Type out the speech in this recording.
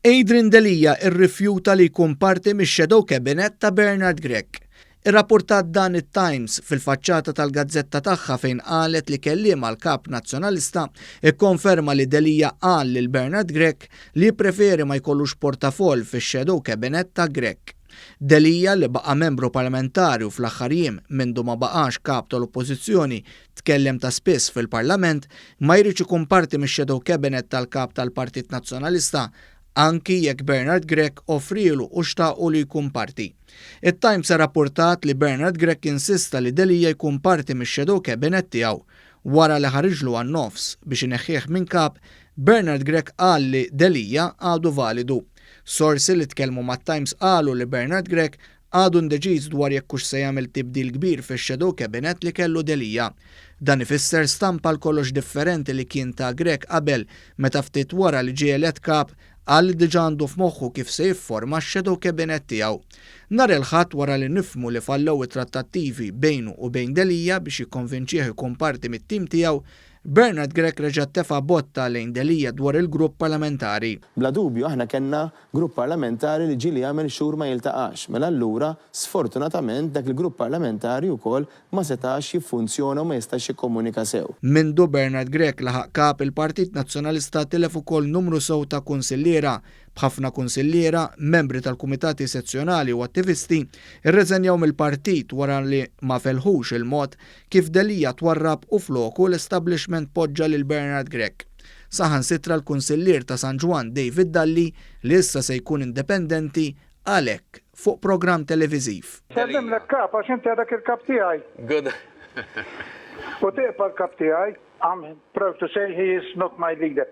Adrian Delia rrifjuta li jkun parti mix-shadow cabinet ta' Bernard Grech. Irrapportat dan it-Times fil-faċċata tal-gazzetta tagħha fejn qalet li kelliem għall-Kap Nazzjonalista kkonferma li Delia qal lil Bernard Grech li jippreferi ma jkollux portafoll fix-shadow cabinet ta' Grech. Delia, li baqa' membru parlamentari u fl-aħħar jiem mindu ma baqax Kap tal-Oppożizzjoni tkellem ta' spiss fil-Parlament, ma jridx ikun parti mix-shadow cabinet tal-Kap tal-Partit Nazzjonalista, anki jekk Bernard Grech offrielu u xtaqu li jkun parti. It-Times irrappurtat li Bernard Grech insista li Delia jkun parti mix-shadow cabinet tiegħu. Wara li ħariġlu għan-nofs biex ineħħih minn Kap, Bernard Grech qal li Delia għadu validu. Sorsi li tkellmu mat-Times qalu li Bernard Grech għadu indeċiż dwar jekk hux se jagħmel tibdil kbir fix-shadow cabinet li kellu Delia. Dan ifisser stampa għal kollox differenti li kien ta Grech qabel meta ftit wara li ġie elett Kap qal li diġà għandu f'moħħu kif se jifforma x-shadow cabinet tiegħu. Nhar il-Ħadd wara li nifhmu li fallew it-trattattivi bejnu u bejn Delia biex jikkonvinċih ikun parti mit-tim tiegħu, Bernard Grech reġa' tefa' botta lejn Delia dwar il-grupp parlamentari. Bla dubju aħna kellna grupp parlamentari li ġieli jagħmel xhur ma jiltaqax. Mela allura, sfortunatament, dak il-grupp parlamentari wkoll ma setax jiffunzjona u ma jistax jikkomunika sew. Mindu Bernard Grech laħaq Kap, il-Partit Nazzjonalista tilef ukoll numru sew ta' kunsilliera, b'ħafna kunsilliera, membri tal-kumitati sezzjonali u attivisti rreżenjaw mill-partit wara li ma felħux il-mod kif Delia twarrab u floku l-establishment poġġa lil Bernard Grech. Saħansitra l-kunsillier ta' San Ġwann David Dalli, li issa se jkun indipendenti, qal hekk fuq programm televiżiv. Sellimlek Kap għax inti għadek il-Kap tiegħi. Good. U tibqa' l-Kap tiegħi. I'm proud to say he is not my leader.